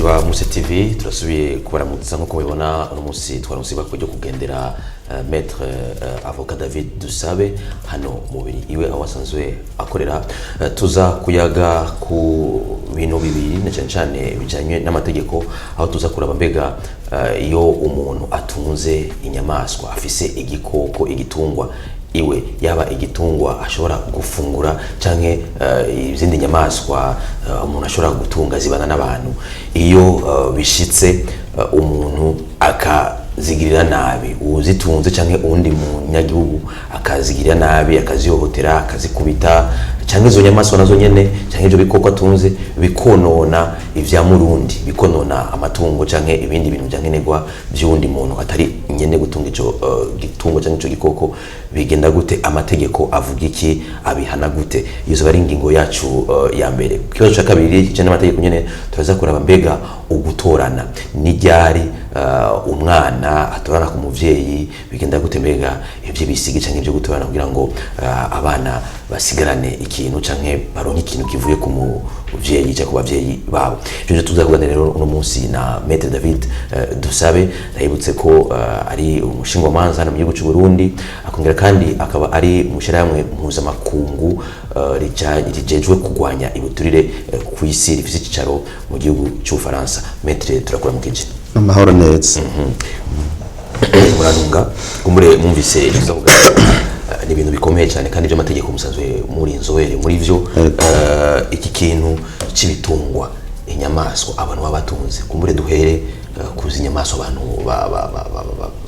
Ba Muse TV, turasubiye kubaramutsa. Nk'uko mubibona, uno munsi twaronse ibakwe ryo kugendera maître avocat David Dusabe hano mu biri iwe aho asanzwe akorera. Tuza kuyaga ku bintu bibiri, na cyane cyane bijanye n'amategeko, aho tuza kuraba mbega iyo umuntu atunze inyamaswa, afise igikoko, igitungwa iwe, yaba igitungwa ashobora gufungura canke izindi nyamaswa umuntu ashobora gutunga zibana n'abantu, iyo bishitse umuntu akazigirira nabi, uzitunze canke uwundi munyagihugu akazigirira nabi, akazihohotera, akazikubita, canke izo nyamaswa nazo nyene canke ivyo bikoko atunze bikonona ivya murundi, bikonona amatungo canke ibindi bintu vya nkenerwa vy'uwundi muntu atari nyene gutunga ico gitungo canke ico gikoko, bigenda gute? Amategeko avuga iki? Abihana gute? Iyo zoba ari ingingo yacu ya mbere. Ikibazo ca kabiri kijanye n'amategeko nyene, turaza kuraba mbega ugutorana ni ryari, umwana atorana ku muvyeyi bigenda gute? Mbega ivyo bisigi canke ivyo gutorana kugira ngo abana basigarane ikintu canke baronke ikintu kivuye ku muvyeyi canke ku bavyeyi babo, ivyo nivyo tuza kuganira rero uno munsi na Maître David Dusabe. Ndabibutse ko ari umushingwamanza hano mu gihugu c'u Burundi, akongera kandi akaba ari mu shirahamwe mpuzamakungu rijejwe kurwanya ibiturire ku isi, rifise icicaro mu gihugu c'Ubufaransa. Maître, turakuramukije. Amahoro neza. Muranunga kumbure mwumvise ivyo tuza kuganira, ni ibintu bikomeye cyane kandi by'amategeko, musanzwe muri inzobere muri vyo. Iki kintu c'ibitungwa, inyamaswa abantu baba batunze, kumbure duhere kuzi inyamaswa abantu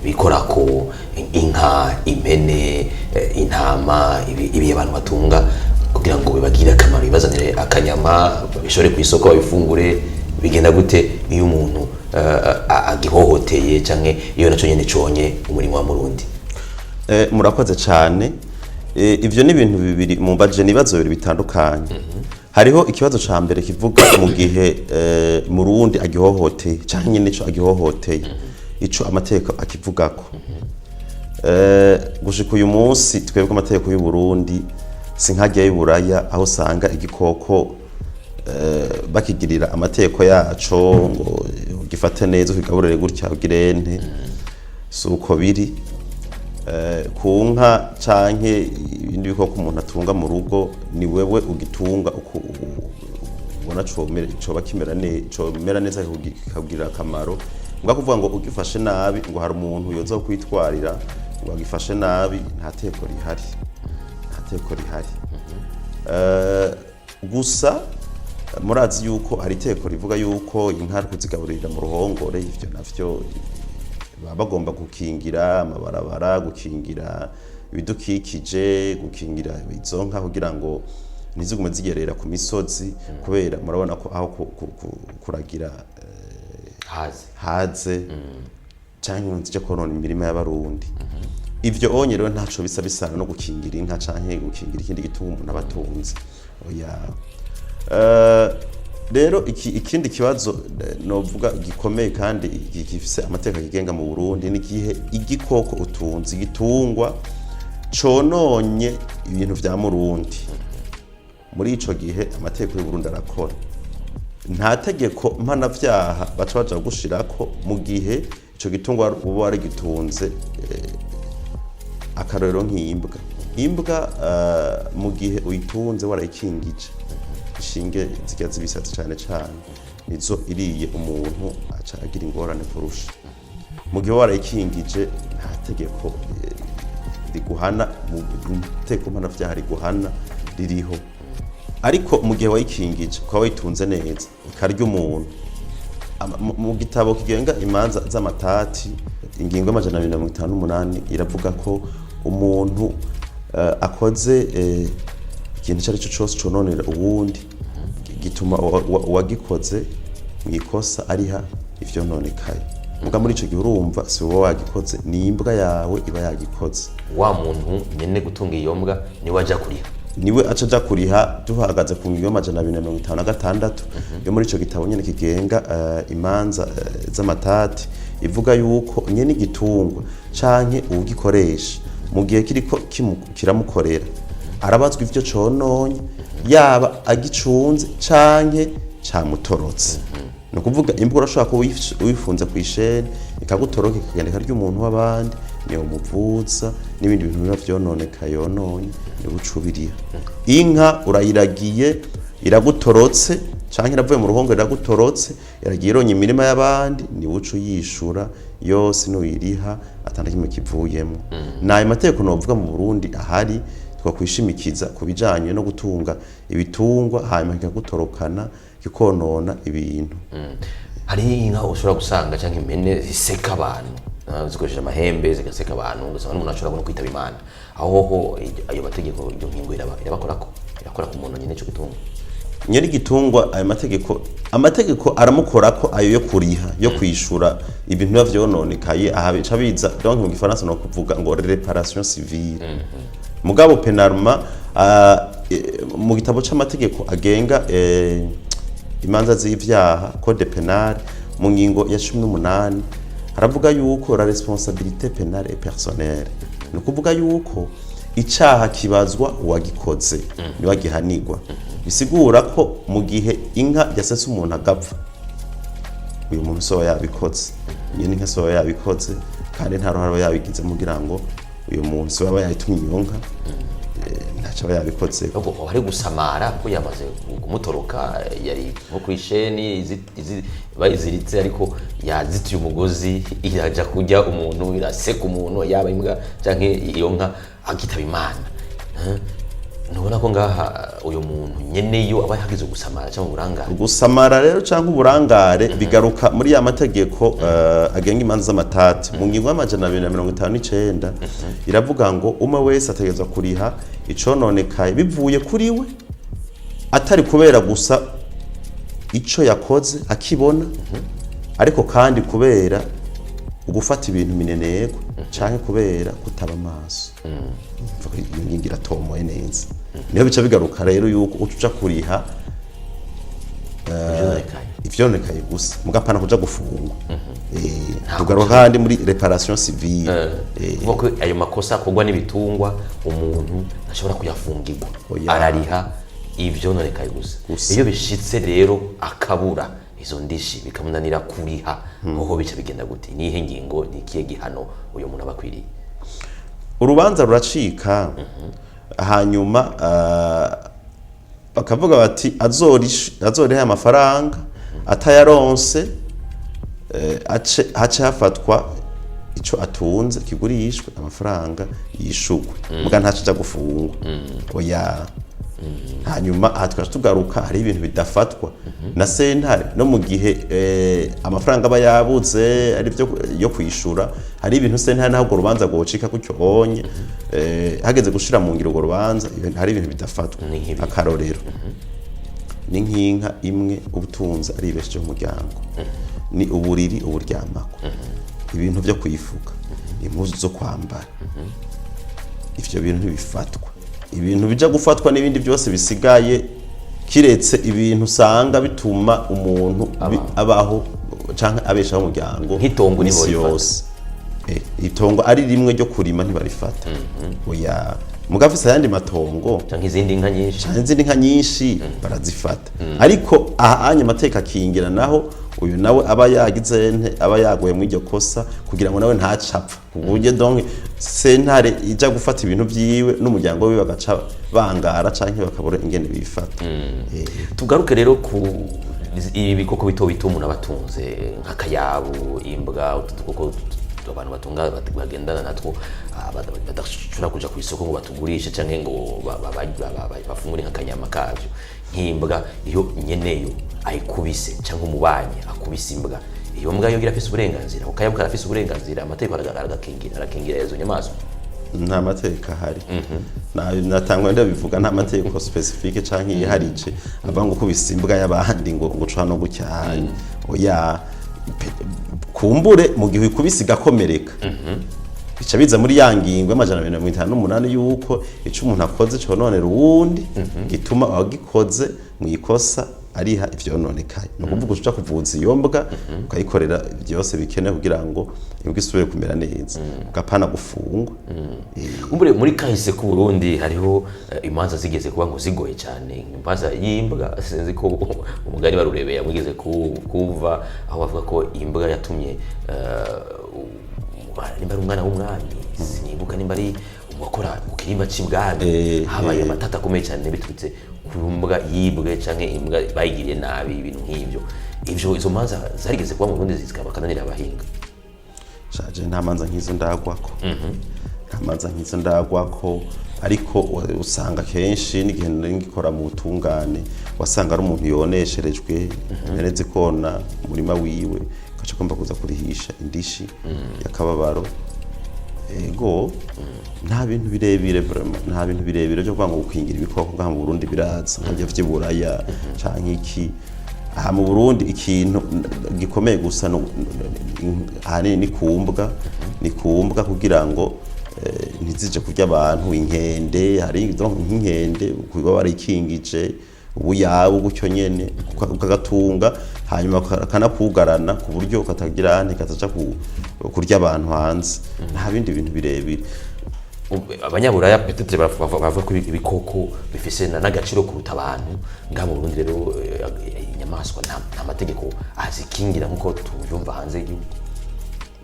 bikorako, inka, impene, intama, ibi abantu batunga kugira ngo bibagirire akamaro, bibazanire akanyama, babishore ku isoko babifungure, bigenda gute iyo umuntu agihohoteye canke iyo naco nyene conye umurimo wa murundi? Murakoze cyane. Ivyo ni ibintu bibiri mumbaje, ni ibibazo bibiri bitandukanye. Hariho ikibazo ca mbere kivuga mu gihe murundi agihohoteye canke nyene ico agihohoteye, ico amategeko akivugako. Gushika uyu munsi, twebwe amategeko y'u Burundi si nk'arya y'Uburaya, aho usanga igikoko bakigirira amategeko yaco ngo ugifate neza, ukigaburire gutya, ugire nte. Si uko biri. Ku nka canke ibindi bikoko umuntu atunga mu rugo, ni wewe ugitunga uko ubona coba comera neza, kikakugirira akamaro. Mbwa kuvuga ngo ugifashe nabi, ngo hari umuntu yoza kwitwarira ngo agifashe nabi, nta teko rihari, nta teko rihari. Gusa murazi yuko hari iteko rivuga yuko inka ari kuzigaburira mu ruhongore. Ivyo navyo baba bagomba gukingira amabarabara, gukingira ibidukikije, gukingira izo nka kugira ngo ntizigume zigerera ku misozi, kubera murabona ko aho kuragira haze haze canke ngo zije konona imirima y'abarundi. Ivyo onye rero ntaco bisa bisana no gukingira inka canke gukingira ikindi gitunga umuntu aba atunze, oya. Rero ikindi kibazo novuga gikomeye kandi gifise amategeko akigenga mu Burundi ni igihe igikoko utunze, igitungwa, cononye ibintu vya murundi. Muri ico gihe amategeko y'u Burundi arakora. Nta tegeko mpanavyaha baca baja gushirako mu gihe ico gitungwa uba warigitunze. Akarorero nk'imbwa. Imbwa, mu gihe uyitunze warayikingije, ishinge zirya zibisatsi cane cane, nizo iriye umuntu aca agira ingorane kurusha. Mu gihe warayikingije, nta tegeko riguhana, mu tegeko mpanavyaha riguhana ririho. Ariko mu gihe wayikingije, ukaba wayitunze neza, ikarya umuntu, mu gitabo kigenga imanza z'amatati, ingingo y'258 iravuga ko umuntu akoze ikintu icyo ari cyo cyose cononera uwundi, gituma uwagikoze mu ikosa ariha ivyononekaye. Muga muri ico gihe, urumva, si wowe wagikoze, ni imbwa yawe iba yagikoze. Wa muntu nyene gutunga iyo mbwa niwe aja kuriha? Niwe aca aja kuriha, duhagaze ku ngingo y'256 yo muri ico gitabo nyene kigenga imanza z'amatati, ivuga yuko nyene igitungwa canke uwugikoresha mu gihe kiriko kiramukorera arabazwa ivyo cononye, yaba agicunze canke camutorotse. Ni ukuvuga imbwa urashobora kuba uyifunze ku isheni, ikagutoroka, ikagenda ikarya umuntu w'abandi, niyo muvuza n'ibindi bintu biba vyononekaye yononye, niwe uca ubiriha. Inka urayiragiye, iragutorotse, canke iravuye mu ruhongore iragutorotse, iragiye ironye imirima y'abandi, niwe uca uyishura yose, nuyiriha atana kimwe kivuyemo. Ni ayo mategeko novuga mu Burundi ahari twakwishimikiza ku bijanye no gutunga ibitungwa hanyuma kikagutorokana, kikonona ibintu. Hari inka ushobora gusanga cyangwa impene ziseka abantu, zikoresheje amahembe zigaseka abantu, ugasanga n'umuntu ashobora no kwitaba Imana. Aho hoho ayo mategeko, iyo ngingo irabakorako, irakora ku muntu nyine ico gitungwa? Nyiri igitungwa ayo mategeko aramukorako, ayo yo kuriha, yo kwishura ibintu biba vyononekaye. Aha bica biza donc mu gifaransa no kuvuga ngo réparation civile. Mugabo pénalement, mu gitabo c'amategeko agenga imanza z'ivyaha, code pénal, mu ngingo ya 18 haravuga yuko la responsabilité pénale est personnelle. Ni ukuvuga yuko icaha kibazwa uwagikoze, niwe agihanirwa. Bisigura ko mu gihe inka yasese umuntu agapfa, uyu muntu soba yabikoze, nyine inka soba yabikoze, kandi nta ruhare aba yabigize kugira ngo uyu muntu soba aba yayitumye iyo nka, ntacyo aba yabikoze. Ahubwo hari gusamara kuko yamaze kumutoroka, yari nko ku isheni bayiziritse, ariko yazitiye umugozi, irajya kurya umuntu, iraseka umuntu, yaba imbwa canke iyo nka, akitaba Imana. Ntubona ko ngaha uyu muntu nyeneyo aba yagize gusamara cyangwa uburangare? Gusamara rero cyangwa uburangare bigaruka muri ya mategeko agenga imanza z'amatati. Mu ngingo y'259 iravuga ngo umwe wese ategerezwa kuriha icononekaye bivuye kuri we, atari kubera gusa ico yakoze akibona, ariko kandi kubera ugufata ibintu minenegwe canke kubera kutaba amaso. Mvuga iyo ngingo iratomoye neza. Niho bica bigaruka rero yuko uca uja kuriha ivyononekaye. Ivyononekaye gusa, mugapana kuja gufungwa. Tugaruka kandi muri réparation civile. Kuvuga ko ayo makosa akorwa n'ibitungwa umuntu ashobora kuyafungirwa, Oya. arariha ivyononekaye gusa. Gusa. Iyo bishitse rero akabura izo ndishi, bikamunanira kuriha, hoho bica bigenda gute? Nihe ngingo, ni ikihe gihano uyu muntu aba akwiriye? Urubanza ruracika, hanyuma bakavuga bati azoriha amafaranga, atayaronse, hace hafatwa ico atunze kigurishwe, amafaranga yishugwe, muga ntaco aja gufungwa, oya. Hanyuma aha tukaca tugaruka, hari ibintu bidafatwa na sentare no mu gihe amafaranga aba yabuze ari byo yo kwishura. Hari ibintu sentare naho urwo rubanza rwocika gutyo onye, hageze gushira mu ngiro urwo rubanza, hari ibintu bidafatwa. Ni nk'ibi. Akarorero ni nk'inka imwe ubutunzi ari ibeshejeho umuryango, ni uburiri uburyamako, ibintu byo kwifuka, impuzu zo kwambara, ivyo bintu ntibifatwa. Ibintu bija gufatwa n'ibindi byose bisigaye, kiretse ibintu usanga bituma umuntu abaho canke abeshaho umuryango Nk'itongo imisi ntiborifata. yose. Itongo ari rimwe ryo kurima ntibarifata, oya. Mugabo afise ayandi matongo canke izindi nka nyinshi, canke izindi nka nyinshi, barazifata. Ariko aha anya amateka akingira naho uyu nawe aba yagize nte, aba yaguye muri iryo kosa, kugira ngo nawe ntacapfa ku buryo donc sentare ija gufata ibintu vyiwe n'umuryango wiwe bagaca bangara canke bakabura ingene bifata. Tugaruke rero ku ibi bikoko bito bito umuntu aba atunze, nk'akayabu, imbwa, utu dukoko abantu batunga bagendana natwo, badashobora kuja ku isoko ngo batugurishe canke ngo bafungure nk'akanyama kavyo. Nk'imbwa, iyo nyeneyo ayikubise canke umubanyi akubise imbwa, iyo mbwa yo irafise uburenganzira, ako kayabu karafise uburenganzira? Amategeko aragakingira, arakingira izo nyamaswa? Nta mategeko ahari. Natangwa ndabivuga, nta mategeko spécifique canke yiharije avuga ngo ukubise imbwa y'abandi ngo uca no gucyanya, oya. Kumbure mu gihe ukubise igakomereka, bica biza muri ya ngingo y'258 yuko ico umuntu akoze cononera uwundi gituma uwagikoze mu ikosa Ariha ivyononekaye. Ni ukuvuga uca kuvuza iyo mbwa, ukayikorera byose bikenewe kugira ngo imbwa isubire kumera neza, ugapana gufungwa. Kumbure muri kahise k'u Burundi hariho imanza zigeze kuba ngo zigoye cyane, imanza y'imbwa. Sinzi ko umugani barurebeye mugeze kuva aho bavuga ko imbwa yatumye nimba ari umwana w'umwami, sinibuka, nimba ari uwakora ku kirimba c'ibwami, habaye amatata akomeye cyane biturutse ku mbwa yibwe canke imbwa bayigiriye nabi, ibintu nk'ivyo. Ivyo izo manza zarigeze kuba mu Burundi, zikaba kananira abahinga. Shaje, nta manza nk'izo ndagwako, nta manza nk'izo ndagwako, ariko usanga kenshi n'igihe nari ngikora mu butungane, wasanga ari umuntu yonesherejwe, yareze kona umurima wiwe, agaca agomba kuza kurihisha indishi y'akababaro. Ego, nta bintu birebire vraiment, nta bintu birebire byo kuvuga ngo gukingira ibikoko ngaha mu Burundi biraza nk'ibyo vy'iburaya canke iki. Aha mu Burundi ikintu gikomeye gusa ahanini ni kumbwa, ni kumbwa kugira ngo ntizije kurya abantu. Inkende, hari donc nk'inkende kuba barikingije ubuyabu gutyo nyene, ukagatunga, hanyuma kanakugarana ku buryo katagira ntikataja kurya abantu hanze. Nta bindi bintu birebire. Abanyaburaya peut-être bavuga ko ibikoko bifise n'agaciro kuruta abantu. Ngaha mu Burundi rero inyamaswa nta mategeko azikingira nk'uko tubyumva hanze y'igihugu.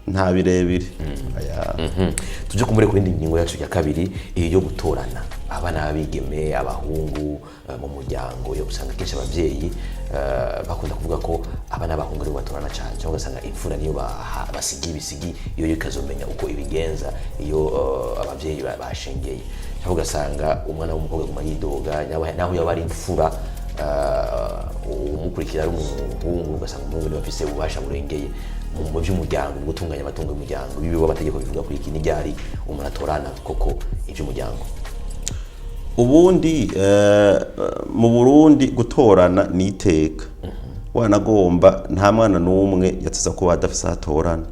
Nta birebire. Aya. Tuje kumure ku yindi ngingo yacu ya kabiri, iyi yo gutorana abana b'abigeme, abahungu mu muryango. Yo usanga kenshi ababyeyi bakunda kuvuga ko abana b'abahungu aribo batorana cyane, cyangwa ugasanga imfura niyo basigiye ibisigi, iyo yo ikazomenya uko ibigenza iyo ababyeyi bashengeye, cyangwa ugasanga umwana w'umukobwa aguma yidoga naho yaba ari imfura, umukurikira ari umuhungu, ugasanga umuhungu niwe afise ububasha burengeye mu by'umuryango, mu gutunganya amatungo y'umuryango. Ibi biba amategeko bivuga kuri iki? N'iryari umuntu atorana koko iby'umuryango? Ubundi mu Burundi gutorana ni iteka. Wanagomba nta mwana n'umwe yateza kuba adafise aho atorana.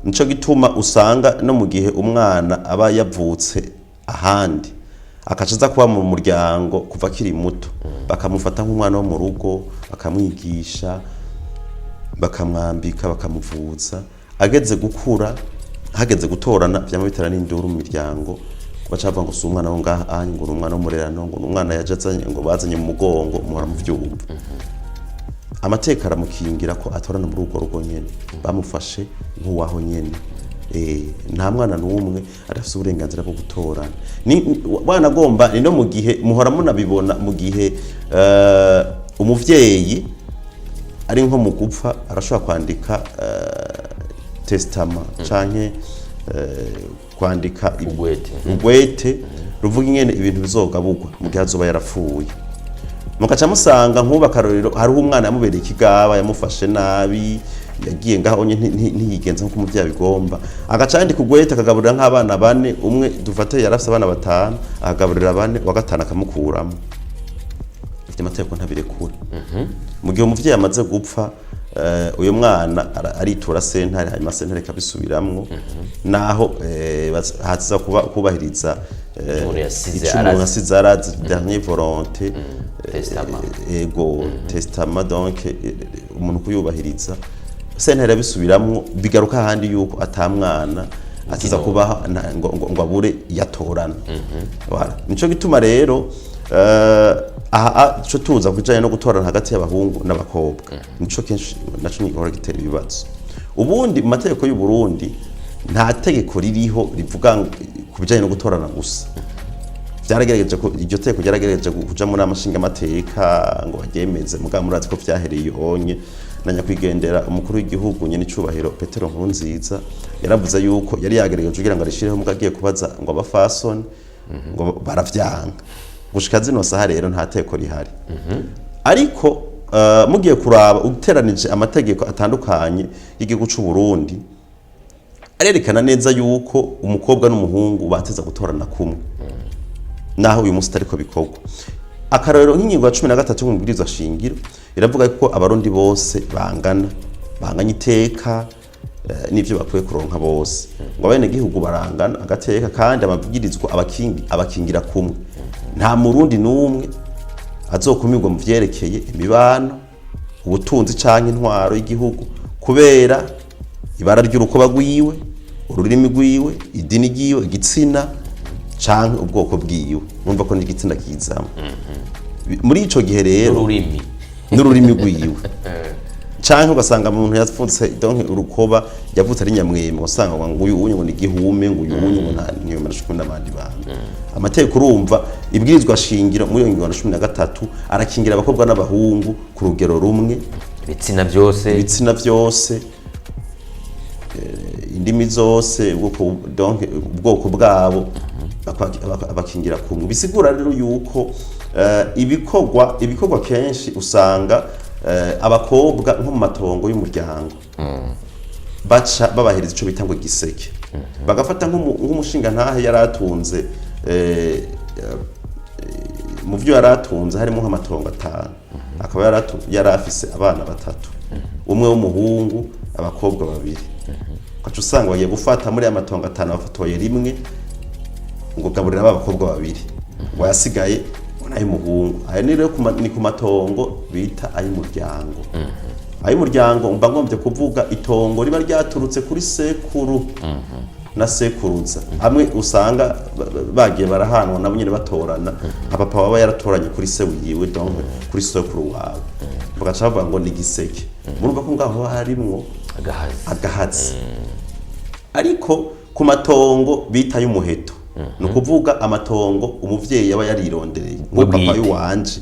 Nico gituma usanga no mu gihe umwana aba yavutse ahandi, akaca aza kuba mu muryango kuva akiri muto, bakamufata nk'umwana wo mu rugo, bakamwigisha, bakamwambika, bakamuvuza. Ageze gukura, hageze gutorana, vyama bitera n'induru mu miryango. Baca bavuga ngo si umwana wo ngaha anye, ngo ni umwana w'umurerano, ngo ni umwana yaje azanye, ngo bazanye mu mugongo. Muhora muvyumva. Amateka aramukingira ko atorana muri urwo rugo nyene bamufashe nk'uwaho nyene. Nta mwana n'umwe adafise uburenganzira bwo gutorana. Ni wanagomba ni no mu gihe muhora munabibona, mu gihe umuvyeyi ari nko mu gupfa, arashobora kwandika testament canke kwandika Ugwete. Ugwete ruvuga ingene ibintu bizogaburwa mu gihe azoba yarapfuye. Mugaca musanga nk'ubu akarorero, hariho umwana yamubereye ikigaba, yamufashe nabi, yagiye ngaho nye ntiyigenza nk'uko umuvyeyi abigomba, agaca yandika ugwete, akagaburira nk'abana bane. Umwe dufate yarafise abana batanu, akagaburira bane, uwa gatanu akamukuramo. Ivyo amategeko ntabirekura. Mu gihe umuvyeyi amaze gupfa, uyu mwana aritura sentare, hanyuma sentare ikabisubiramwo, naho haza kuba kubahiriza umuntu yasize ico umuntu araze. Yasize araze, dernière volonté. Testament. Ego, testament. Donc umuntu kuyubahiriza, sentare yabisubiramwo, bigaruka ahandi yuko ata mwana atiza kubaho ngo abure yatorana. Voilà. Nico gituma rero aha co tuza kujanye no gutorana hagati y'abahungu n'abakobwa, nico kenshi naco gihora gitera ibibazo. Ubundi mu mategeko y'u Burundi nta tegeko ririho rivuga ku bijanye no gutorana. Gusa byaragerageje ko iryo tegeko ryaragerageje kuja muri amashinga amateka ngo baryemeze, mugabo murazi ko vyahereye onye na nyakwigendera umukuru w'igihugu nyene icubahiro Petero Nkurunziza. Yaravuze yuko yari yagerageje kugira ngo arishireho, mugabo agiye kubaza ngo abafasoni ngo baravyanga. Gushika zino saha rero nta teko rihari. Ariko mugiye kuraba uteranije amategeko atandukanye y'igihugu c'u Burundi, arerekana neza yuko umukobwa n'umuhungu bateza gutorana kumwe, naho uyu munsi atariko bikorwa. Akarorero, nk'ingingo ya 13 y'umubwirizwa shingiro iravuga ko Abarundi bose bangana, banganya iteka n'ivyo bakwiye kuronka bose, ngo abenegihugu barangana agateka kandi amabwirizwa abakingira kumwe, nta Murundi n'umwe Azokumirwa mu vyerekeye imibano, ubutunzi canke intwaro y'igihugu kubera ibara ry'urukoba rwiwe, ururimi rwiwe, idini ryiwe, igitsina canke ubwoko bwiwe. Mwumva ko n'igitsina kizamo muri ico gihe rero. N'ururimi. N'ururimi rwiwe, canke ugasanga umuntu yavutse, donc urukoba, yavutse ari nyamwema, usanga ngo uyu unye ngo ni igihume, ngo uyu unye ngo nta ntiyomera cumi n'abandi bantu. Amategeko, urumva, ibwirizwa shingiro muri iyo ngingo ya 13 arakingira abakobwa n'abahungu ku rugero rumwe. Ibitsina byose. Ibitsina byose, indimi zose, ubwoko, donc ubwoko bwabo abakingira kumwe. Bisigura rero yuko ibikorwa kenshi usanga abakobwa nko mu matongo y'umuryango baca babahereza ico bita ngo igiseke, bagafata nk'umushingantahe yari atunze, mu byo yari atunze harimo nk'amatongo atanu, akaba yari afise abana batatu, umwe w'umuhungu, abakobwa babiri, ugaca usanga bagiye gufata muri aya matongo atanu, bafatoye rimwe ngo gaburira ba bakobwa babiri, ngo ayasigaye ngo ni ay'umuhungu. Ayo ni rero ni ku matongo bita ay'umuryango. Ay'umuryango mba ngombye kuvuga itongo riba ryaturutse kuri sekuru na sekuruza, amwe usanga bagiye barahanwa nabo nyine batorana, nka papa waba yaratoranye kuri se wiwe, donc kuri sekuru wawe, bagaca bavuga ngo ni igiseke. Murumva ko ngaho harimwo agahazi. Agahazi. Ariko ku matongo bita y'umuheto, ni ukuvuga amatongo umuvyeyi yaba yarirondereye, nko papa bwite. y'uwanje,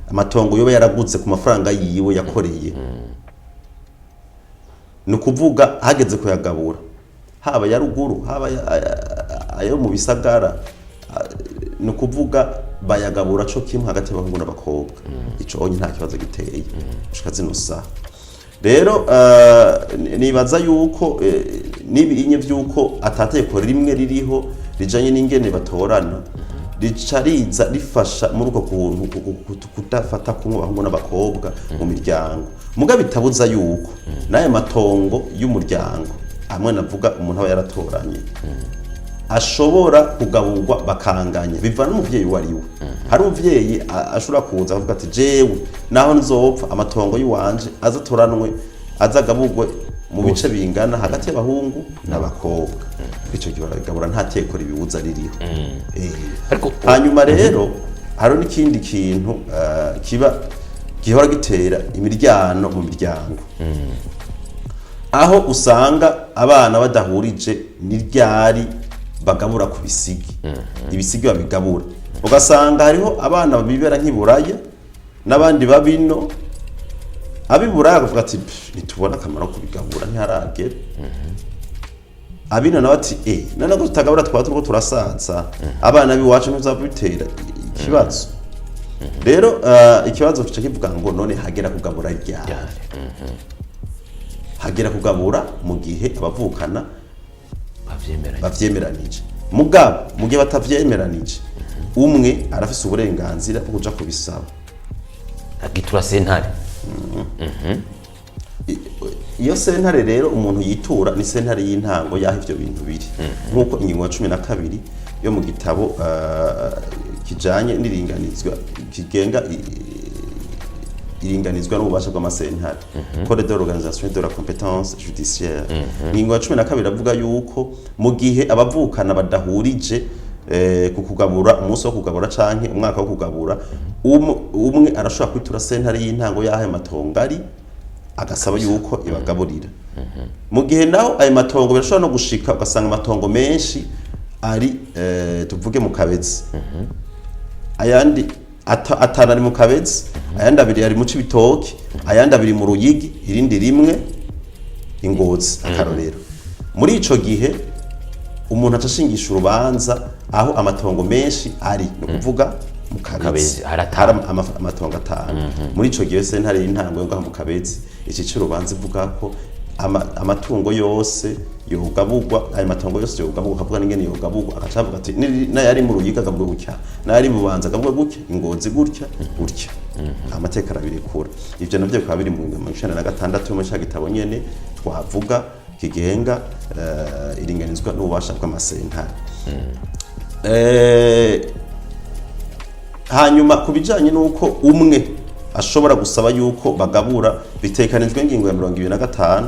amatongo yoba yaraguze ku mafaranga yiwe yakoreye, ni ukuvuga hageze kuyagabura, haba ya ruguru, haba ayo mu bisagara, ni ukuvuga bayagabura co kimwe hagati y'abahungu n'abakobwa. Ico onye nta kibazo giteye gushika zino saha. Rero nibaza yuko n'ibinye vy'uko atategeko rimwe ririho rijanye n'ingene batorana, rica riza rifasha muri uko kuntu kudafata kumwe abahungu n'abakobwa mu miryango. Muga bitabuza yuko n'ayo matongo y'umuryango amwe navuga umuntu aba yaratoranye ashobora kugaburwa bakanganya, bivana n'umuvyeyi uwo ari we. Hari umuvyeyi ashobora kuza avuga ati: "Jewe naho nzopfa, amatongo y'iwanje azatoranwe, azagaburwe mu bice bingana hagati y'abahungu n'abakobwa." Ico gihe baragabura, nta teko ribibuza ririho. Ariko Hanyuma rero hari n'ikindi kintu kiba gihora gitera imiryano mu miryango, aho usanga abana badahurije n'iryari bagabura ku bisigi. Ibisigi babigabura, ugasanga hariho abana bibera nk'iburaya n'abandi babino. Ab'iburaya bakavuga ati: "Pff, ntitubona akamaro ko kubigabura, ntiharagera." Abino nawe ati: "Eh, none ko tutagabura twaba turiko turasaza abana b'iwacu, ntibizaba bitera ikibazo?" Rero ikibazo kica kivuga ngo: none hagera kugabura ryari? Hagera kugabura mu gihe abavukana bavyemeranye. Bavyemeranije. Mugabo mu gihe batavyemeranije, umwe arafise uburenganzira bwo kuja kubisaba. Agitura sentare. Iyo sentare rero umuntu yitura ni sentare y'intango y'aho ivyo bintu biri, nk'uko ingingo ya 12 yo mu gitabo kijanye n'iringanizwa, kigenga iringanizwa n'ububasha bw'amasentare, Code de l'organisation et de la compétence judiciaire, ingingo ya 12 avuga yuko mu gihe abavukana badahurije ku kugabura, umunsi wo kugabura canke umwaka wo kugabura, umwe arashobora kwitura sentare y'intango y'aho ayo matongo ari, agasaba yuko ibagaburira. Mu gihe naho ayo matongo birashobora no gushika ugasanga amatongo menshi ari tuvuge mu Kabezi, ayandi atanu ari mu Kabezi, ayandi abiri ari mu Cibitoki, ayandi abiri mu Ruyigi, irindi rimwe Ingozi, akarorero. Muri ico gihe umuntu aca ashingisha urubanza aho amatongo menshi ari, ni ukuvuga mu Kabezi. Kabezi, hari atanu. Hari amatongo atanu. Muri ico gihe sentare y'intango yo ngaho mu Kabezi ica urubanza ivuga ko amatungo yose yogaburwa, ayo matongo yose yogaburwa, akavuga n'ingene yogaburwa, agaca avuga ati: "N'ayari mu Ruyigi agaburwa gutya, n'ayari mu Bubanza agaburwa gutya, Ingozi gutya gutya." Amateka arabirekura. Ivyo navyo bikaba biri mu 96 yo muri ca gitabo nyene twavuga kigenga iringanizwa n'ububasha bw'amasentare. Hanyuma ku bijanye n'uko umwe ashobora gusaba yuko bagabura, bitekanijwe ingingo ya 25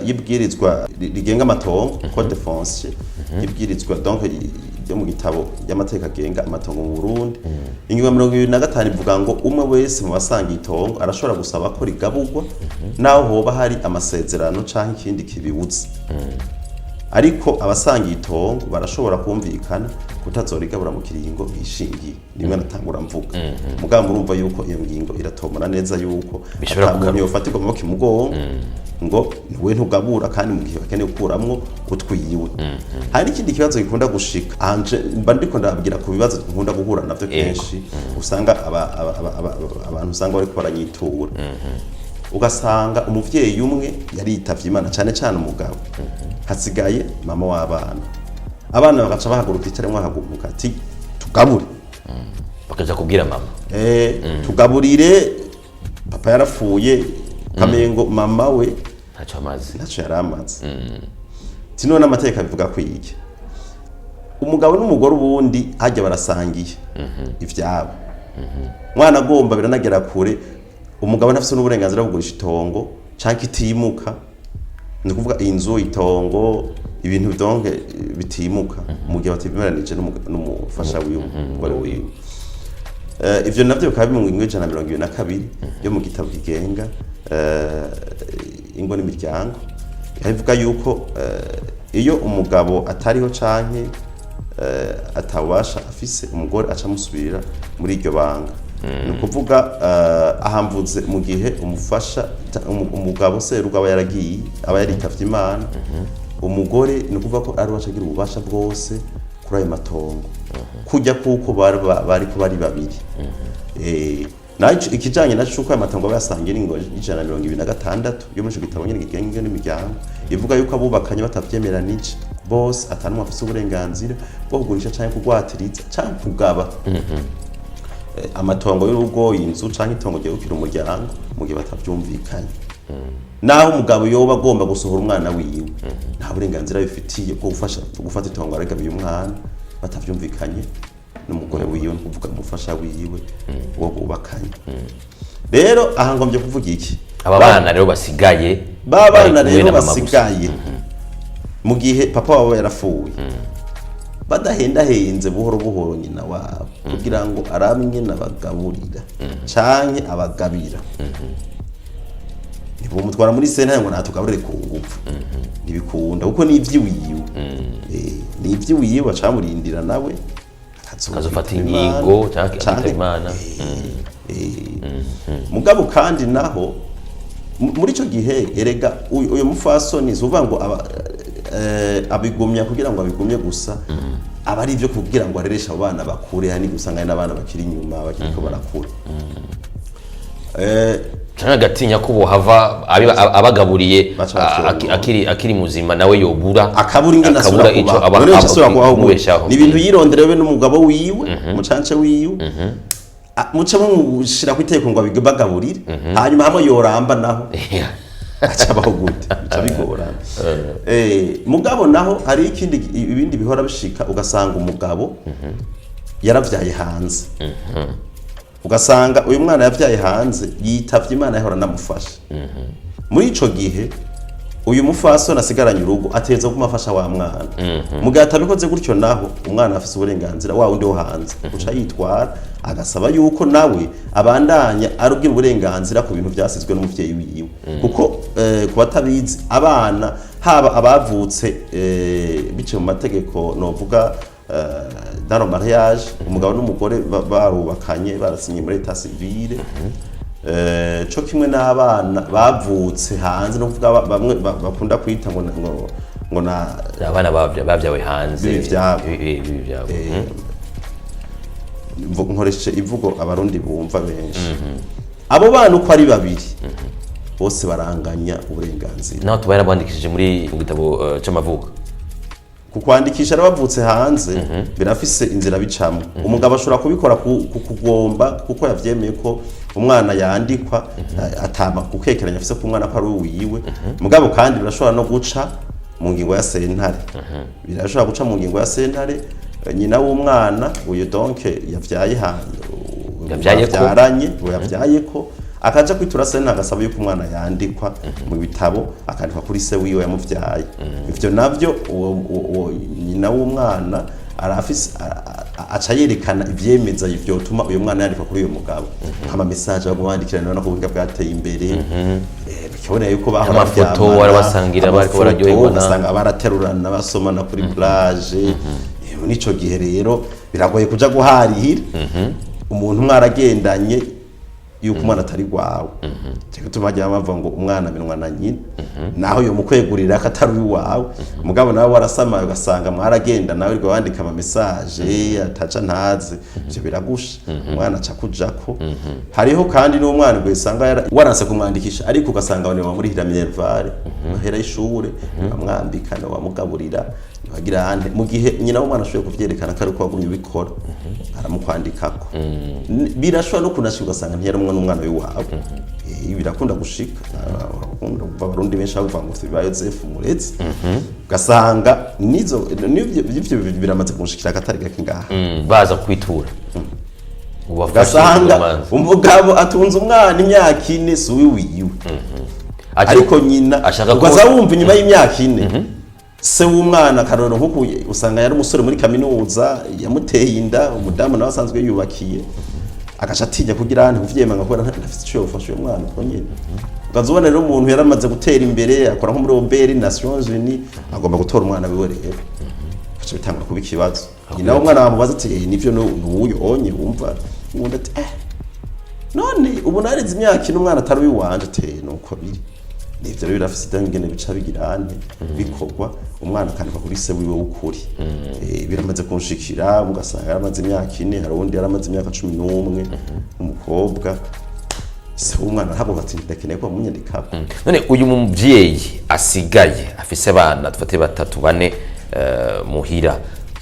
y'ibwirizwa rigenga amatongo, code foncier, y'ibwirizwa donc ryo mu gitabo y'amategeko agenga amatongo mu Burundi. Ingingo ya 25 ivuga ngo umwe wese mu basanga itongo arashobora gusaba ko rigaburwa, naho hoba hari amasezerano canke ikindi kibibuza, ariko abasanga itongo barashobora kumvikana kutazorigabura mu kiringo bishingiye. Nimwe natangura mvuga, mugabo murumva yuko iyo ngingo iratomora neza yuko Bishobora ata muntu kugaruka. yofatirwa amaboko imugongo ngo niwe ntugabura, kandi mu gihe bakeneye gukuramwo utwiwe. Hari n'ikindi kibazo gikunda gushika anje, mba ndiko ndababwira ku bibazo nkunda guhura navyo kenshi. Usanga abantu usanga bariko baranyitura, ugasanga umuvyeyi umwe yaritavye Imana, cyane cyane umugabo, hasigaye mama w'abana. Abana bagaca bahaguruka icyarimwe, bahaguruka ati: "Tugabure." Bakaja kubwira mama. "Tugaburire, papa yarapfuye." Ukamengo mama we ntacyo amazi. Ntacyo yari amaze. None amategeko abivuga ko iki? Umugabo n'umugore ubundi hajya barasangiye ivyabo. Mwana agomba biranagera kure, umugabo ntafise n'uburenganzira bwo kugurisha itongo canke itimuka, ni ukuvuga inzu, itongo, ibintu donc bitimuka, mu gihe batibemeranije n'umufasha wiwe, umugore wiwe. Ivyo navyo bikaba biri mu ngingo y'122 yo mu gitabo kigenga ingo n'imiryango. Ivuga yuko iyo umugabo atariho canke atabubasha afise, umugore aca amusubirira muri iryo banga. Ni ukuvuga aha mvuze mu gihe umufasha umugabo serugo aba yaragiye, aba yaritavye Imana, umugore ni ukuvuga ko ari we aca agira ububasha bwose kuri ayo matongo, kujya kuko bari ko bari babiri. Naco ikijanye naco cuko ayo matongo aba yasangiye n'ingingo y'126 yo muri ico gitabo nyene kigenga ingo n'imiryango, ivuga yuko abubakanye batavyemeranije bose, ata n'umwe afise uburenganzira bwo kugurisha canke kugwatiriza canke kugaba amatongo y'urugo, inzu canke itongo ryegukira umuryango, mu gihe batavyumvikanye. Naho umugabo yoba agomba gusohora umwana wiwe, nta burenganzira bifitiye bwo gufasha gufata itongo aregabiye umwana batavyumvikanye n'umugore wiwe, ni ukuvuga umufasha wiwe uwo bubakanye. Rero aha ngombye kuvuga iki? Aba bana rero basigaye Ba bari bana kumwe rero na mama gusa. basigaye mu gihe papa wabo yarapfuye, badahendahenze buhoro buhoro nyina wabo kugira ngo arabe ingene abagaburira canke abagabira, ntibomutwara muri sentare ngo natugaburire ku ngufu. Ntibikunda, kuko ni ivy'iwiwe. Ni ivy'iwiwe, bacamurindira nawe akazofata ingingo canke akitaba Imana. Mugabo kandi naho muri ico gihe erega uyu mufasoni si uvuga ngo abigumya kugira ngo abigumye gusa, aba ari ibyo kugira ngo arereshe abo bana bakure. Hani usanga hari n'abana bakiri inyuma bakiriko barakura. Canke agatinya ko bohava abagaburiye Baca bapfira. Akiri muzima nawe yobura akabura ingene akabura asubira ico kubaho. None asubira kubaho gute? kumubeshaho. Ni ibintu yironderewe n'umugabo wiwe, umucance wiwe. Muce mumushira ku iteko ngo abibagaburire, hanyuma hamwe yoramba naho aca abaho gute? Bica bigorana. Mugabo naho hari ikindi, ibindi bihora bishika, ugasanga umugabo yaravyaye hanze, ugasanga uyu mwana yavyaye hanze yitavye Imana yahora anamufasha. Muri ico gihe uyu mufasoni asigaranye urugo ateza kuguma afasha wa mwana. Mu gihe atabikoze gutyo naho, umwana afise uburenganzira, wa wundi wo hanze, guca yitwara agasaba yuko nawe abandanya arugira uburenganzira ku bintu vyasizwe n'umuvyeyi wiwe, kuko ku batabizi, abana haba abavutse biciye mu mategeko, novuga dans le mariage, umugabo n'umugore barubakanye, barasinye muri état civil, co kimwe n'abana bavutse hanze, no kuvuga bamwe bakunda kwita ngo na abana bavyawe hanze. Bibi vyabo. Bibi vyabo. Nkoreshe imvugo abarundi bumva benshi. Abo bana uko ari babiri bose baranganya uburenganzira. Naho tuba yarabandikishije muri mu gitabo c'amavuko. Ku kwandikisha abavutse hanze birafise inzira bicamo. Umugabo ashobora kubikora ku kugomba, kuko yavyemeye ko umwana yandikwa, atama gukekeranya afise ko umwana ko ari uwiwe. Mugabo kandi birashobora no guca mu ngingo ya sentare, birashobora guca mu ngingo ya sentare. Nyina w'umwana uyu, donc yavyaye Yavyaye ko. Bavyaranye, yavyaye ko, akaja kwitura sentare, agasaba yuko umwana yandikwa mu bitabo, akandikwa kuri se wiwe yamuvyaye. Ivyo navyo uwo nyina w'umwana arafise aca yerekana ivyemeza vyotuma uyu mwana yandikwa kuri uyu mugabo, nk'ama message baguma bandikirana no ku buhinga bwateye imbere, bikaboneka yuko bahora Amafoto baryamana, barabasangira, bariko amafoto, bararyoherwa ugasanga baraterurana, basomana kuri plage. N'ico gihe rero biragoye kuja guharihira umuntu mwaragendanye yuko umwana atari gwawe. Cyo gituma hajya bavuga ngo umwana amenwa na nyina, naho yo mukwegurira ko atari uwawe. Mugabo nawe warasamaye, ugasanga mwaragenda, nawe uriko wandika ama message ataca ntazi, ivyo biragusha, umwana aca kujako. Hariho kandi n'umwana ugasanga waranse kumwandikisha, ariko ugasanga abantu bamurihira minerval, mahera y'ishure, bamwambika, bamugaburira, bagira ande. Mu gihe nyina w'umwana ashoboye kuvyerekana ko ari uko wagumye ubikora, aramukwandikako. Birashobora no kunashika ugasanga ntiyari umwana n'umwana w'iwawe. Birakunda gushika. Urakunda kuva Abarundi benshi bavuga ngo ba Yozefu Muretse, ugasanga nizo nivyo ivyo biramaze kunshikira akatari gake ngaha. Baza kwitura ubafashe Ugasanga urubanza. umugabo atunze umwana imyaka 4, si uwiwiwe, ariko nyina ashaka ko ugaza wumva inyuma y'imyaka 4 se w'umwana, karoro nk'uku usanga yari umusore muri kaminuza yamuteye inda, umudamu nawe asanzwe yubakiye, agaca atinya kugira ante kuvyemanga kubera ntafise ico yofasha uyo mwana ubwo nyene. Ukaza ubona rero umuntu yaramaze gutera imbere, akora nko muri OBR, Nations Unies, agomba gutora umwana wiwe, rero gaca bitangura kuba ikibazo. Nyina w'umwana bamubaza ati: "Eh, nivyo nuwuyo onye?" Wumva uwundi ati: "Eh, none ubu nareze imyaka 4 umwana atari uwiwanje?" Ati: "Nuko biri." Nivyo rero birafise ingene bica bigira ante bikorwa, umwana akandikwa kuri se wiwe w'ukuri. Biramaze kunshikira, ugasanga yaramaze imyaka 4. Hari uwundi yaramaze imyaka 11, umukobwa, se w'umwana ntabwo ati: "Ndakeneye ko bamunyandikako." None uyu muvyeyi asigaye afise abana, dufate batatu, bane, muhira,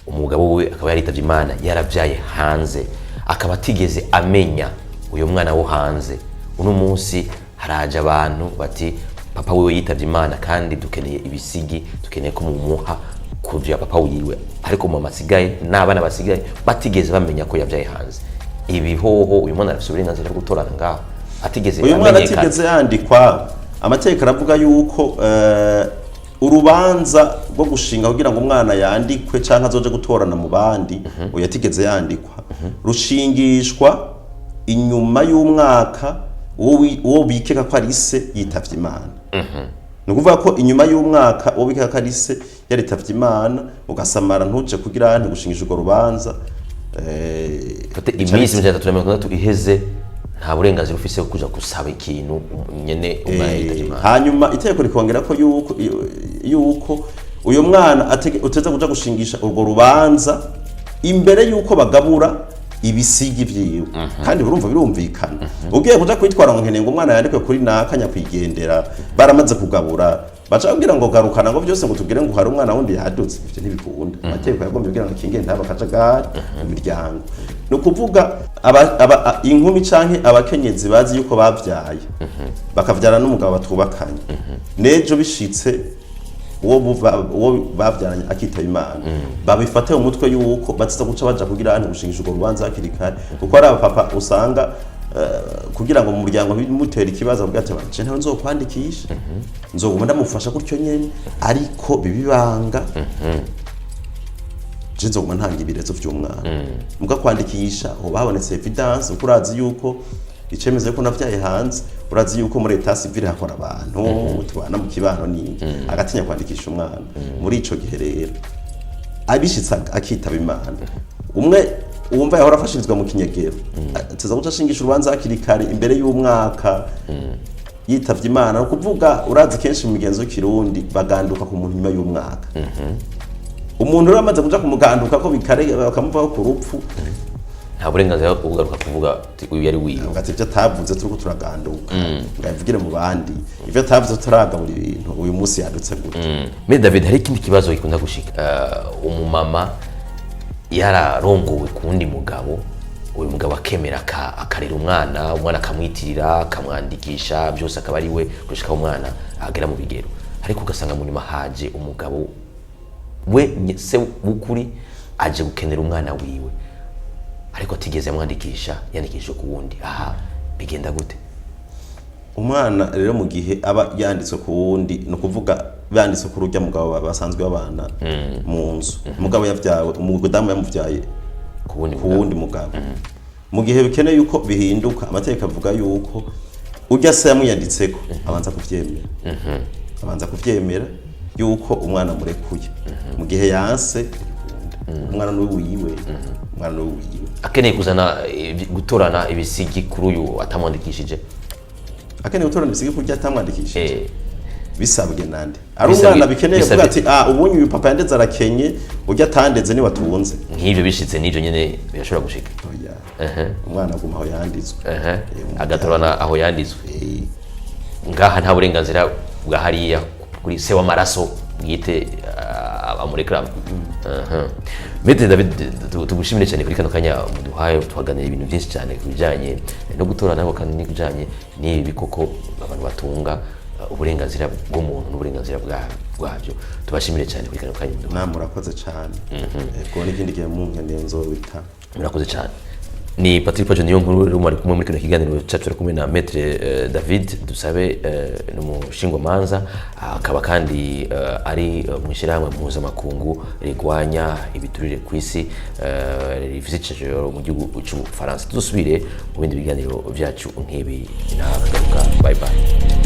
umugabo we akaba yaritavye Imana yaravyaye hanze, akaba atigeze amenya uyu mwana wo hanze, uno munsi haraje abantu bati: "Papa wiwe yitavye Imana kandi dukeneye ibisigi, dukeneye ko mumuha kuvya papa wiwe," ariko mama asigaye n'abana basigaye batigeze bamenya ko yavyaye hanze. Ibi hoho uyu mwana arafise uburenganzira bwo gutorana ngaho atigeze Uyu mwana amenyekana? atigeze yandikwa, amategeko aravuga yuko urubanza rwo gushinga kugira ngo umwana yandikwe canke azoje gutorana mu bandi, uyu atigeze yandikwa, rushingishwa inyuma y'umwaka uwo bikeka ko ari se yitavye Imana. Ni ukuvuga ko inyuma y'umwaka uwo bikeka ko ari se yaritavye Imana, ugasamara ntuje kugira ntigushingisha urwo rubanza, Fate iminsi 360 iheze, nta burenganzira ufise bwo kuja gusaba ikintu nyene umwana yitavye Imana. Hanyuma itegeko rikongera ko yuko uyu mwana uteza kuja gushingisha urwo rubanza imbere yuko bagabura ibisigi vyiwe. Kandi urumva birumvikana, ugiye kuja kwitwara ngo nkeneye ngo umwana yandikwe kuri naka nyakwigendera, baramaze kugabura, baca babwira ngo garukana ngo byose, ngo tubwire ngo hari umwana wundi yadutse. Ivyo ntibikunda. Amategeko yagombye kugira ngo akingire ntaba akajagari mu miryango. Ni ukuvuga inkumi canke abakenyezi bazi yuko bavyaye, bakavyara n'umugabo batubakanye, nejo bishitse uwo bavyaranye akitaba Imana, babifate mu mutwe yuko baziza guca baja kugira gushingisha urwo rubanza hakiri kare, kuko ari abapapa usanga kugira ngo mu muryango bimutere ikibazo, avuga ati: "Je ntawe nzokwandikisha, nzoguma ndamufasha gutyo nyene, ariko bibibanga je nzoguma ntanga ibirezo vy'umwana." Muga kwandikisha hoba habonetse evidence, kuko urazi yuko icemeza yuko navyaye hanze, urazi yuko muri état civil hakora abantu tubana mu kibano n'iki, agatinya kwandikisha umwana. Muri ico gihe rero abishitse akitaba Imana, umwe wumva yahora afashirizwa mu kinyegero tuza guca ashingisha urubanza hakiri kare imbere y'umwaka yitavye Imana. Ni ukuvuga urazi kenshi mu migenzo y'ikirundi baganduka ku muntu nyuma y'umwaka. Umuntu rero amaze kuja kumuganduka ko bikare bakamuvaho ku rupfu, Nta burenganzira bwo kugaruka kuvuga ati uyu yari wiwe. Ngo ati: "Ibyo atavuze turiko turaganduka," ngo abivugire mu bandi, ibyo atavuze tutaragabura ibintu, uyu munsi yadutse gute? Me David, hari ikindi kibazo gikunda gushika. Umumama yararongowe ku wundi mugabo, uyu mugabo akemera akarera umwana, umwana akamwitirira, akamwandikisha byose, akaba ari we gushika umwana agera mu bigero, ariko ugasanga mu nyuma haje umugabo we se w'ukuri. Aje gukenera umwana wiwe, ariko atigeze amwandikisha, yandikishije ku wundi. Aha bigenda gute? Umwana rero, mu gihe aba yanditswe ku wundi, ni ukuvuga yanditswe ku rujya mugabo basanzwe babana mu nzu, umugabo yavyawe, umudamu yamuvyaye ku wundi ku wundi mugabo, mu gihe bikeneye yuko bihinduka, amategeko avuga yuko ujya se yamwiyanditseko abanza kuvyemera, abanza kuvyemera yuko umwana murekuye. Mu gihe yanse, umwana ni wiwe, umwana ni wiwe. Akeneye kuzana gutorana ibisigi kuri uyu atamwandikishije? Akeneye gutorana ibisigi kurya atamwandikishije? Bisabwe nande? Ari umwana bikeneye kuvuga ati: "Ah, ubunye uyu papa yandeze arakenye, ujya atandeze niwe atunze." Nk'ivyo bishitse, n'ivyo nyene birashobora gushika? Oya, umwana aguma aho yanditswe. Agatorana aho yanditswe. Ngaha nta burenganzira bwa hariya kuri se w'amaraso bwite amureklama. Maître David, tugushimire cyane kuri kano kanya muduhaye, tuhaganira ibintu byinshi cyane ku bijyanye no gutorana, ariko kandi n'ibijyanye n'ibi bikoko abantu batunga, uburenganzira bw'umuntu n'uburenganzira bwabyo. Tubashimire cyane kuri kano kanya muduhaye. Na murakoze cyane. Ego, n'ikindi gihe munkeneye nzobita. Murakoze cyane. Ni Patrick Pajo niyo nkuru rero mwari kumwe muri kino kiganiro cyacu. Turi kumwe na Maître David Dusabe, ni umushingwamanza, akaba kandi ari mu ishyirahamwe mpuzamakungu rigwanya ibiturire ku isi, rifise icicaro mu gihugu cy'Ubufaransa. Tuzosubire mu bindi biganiro byacu nk'ibi. Nakagaruka, bye bye.